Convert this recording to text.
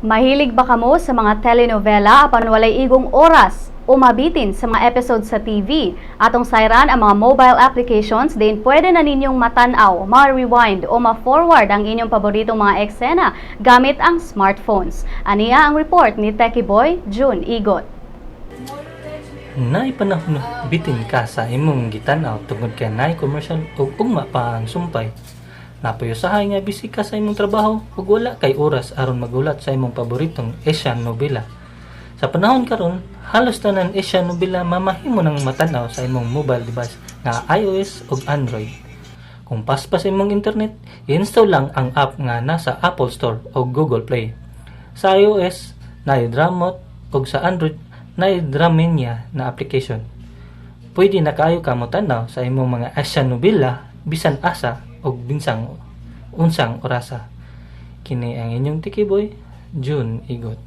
Mahilig ba kamo sa mga telenovela apan walay igong oras o mabitin sa mga episode sa TV? Atong sayran ang mga mobile applications din pwede na ninyong matanaw, ma-rewind o ma-forward ang inyong paboritong mga eksena gamit ang smartphones. Ania ang report ni Techie Boy June Igot. Naay panahon bitin ka sa imong gitan-aw tungod kay naay commercial ug ugma pa ang sumpay. Naa poy usahay nga busy ka sa imong trabaho ug wala kay oras aron magulat sa imong paboritong Asian nobela. Sa panahon karon, halos tanan Asian nobela mamahimo nang matan-aw sa imong mobile device nga iOS ug Android. Kung paspas imong internet, i-install lang ang app nga nasa Apple Store o Google Play. Sa iOS, naay Dramot, ug sa Android, naay Dramania na application. Pwede na kaayo ka motan-aw sa imong mga Asian nobela bisan asa ug binsang unsang orasa. Kini ang inyong Techie Boy, June Igot.